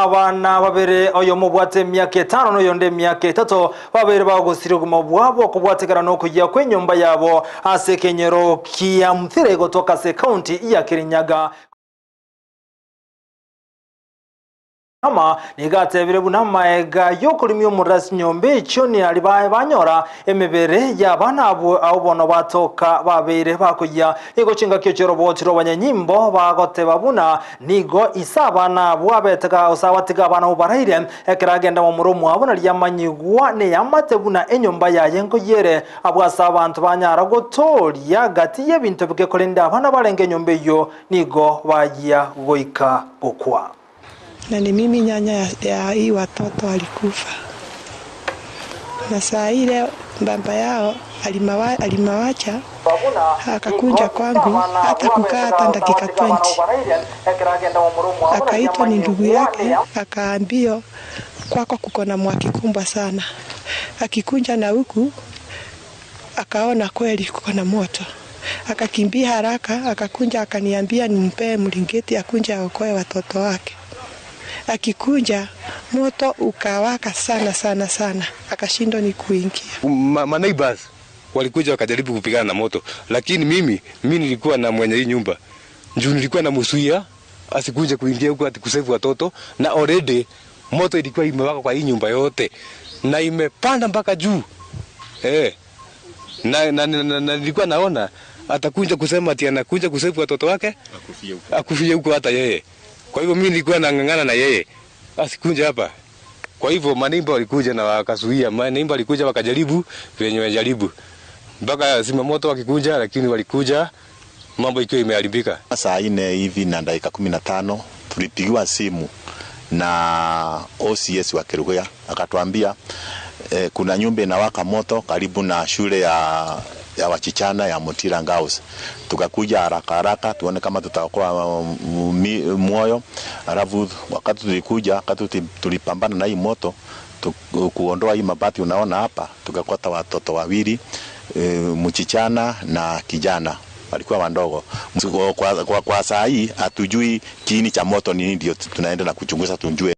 Abana babere oyo mubwate myaka 5 no yonde myaka 3 babere bagosire guma bwabo kubwatekana no kujya kwenyumba yabo ase kenyero kia Mthire gotoka se county ya Kirinyaga. Ama nigatebire bunamaega yokulimi omurasi nyombe icho ni ali banyora emebere y'abana abo bono batoka babere bakuya nigo chinga kyo chorobotiro banyanyimbo bagoteba buna nigo isabana abo abeteka osawatiga abana ubaraire ekeragenda mu murumu abona lyamanyigwa ne yamate buna enyomba yaye ngoyere abwasa abantu banyara gotoria gati y'ebintu bikekolenda abana balenge nyombe yo nigo bajia goika gokwa. Na ni mimi nyanya ya hii watoto alikufa. Na saa ile baba yao alimawacha akakunja kwangu hata kukaa hata dakika 20. Akaitwa ni ndugu yake akaambiwa kwako kuko na mwaki kubwa sana. Akikunja na huku akaona kweli kuko na moto. Akakimbia haraka akakunja akaniambia nimpe mlingeti akunja aokoe watoto wake. Akikunja moto ukawaka sana sana sana, akashindwa ni kuingia. Ma neighbors walikuja wakajaribu kupigana na moto, lakini mimi nilikuwa na mwenye hii nyumba. Njoo nilikuwa na msuia asikuje kuingia huko ati kusave watoto, na already moto ilikuwa imewaka kwa hii nyumba yote na imepanda mpaka juu. Na nilikuwa naona atakuja kusema ati anakuja kusave watoto wake, akufie huko hata yeye. Kwa hivyo mimi nilikuwa nang'ang'ana na yeye asikunje hapa. Kwa hivyo manimba walikuja na wakazuia, manimba walikuja wakajaribu venye wajaribu mpaka zimamoto wakikunja, lakini walikuja mambo ikiwa imeharibika. Saa 4 hivi na dakika 15 tulipigiwa simu na OCS wa Kerugoya akatuambia kuna nyumba inawaka moto karibu na shule ya wachichana ya Mutira Girls. Tukakuja haraka haraka tuone kama tutaokoa moyo. Alafu wakati tulikuja, wakati tulipambana na hii moto kuondoa hii mabati unaona hapa, tukakuta watoto wawili, mchichana na kijana, walikuwa wadogo. Kwa saa hii hatujui kiini cha moto ni nini, ndio tunaenda na kuchunguza tujue.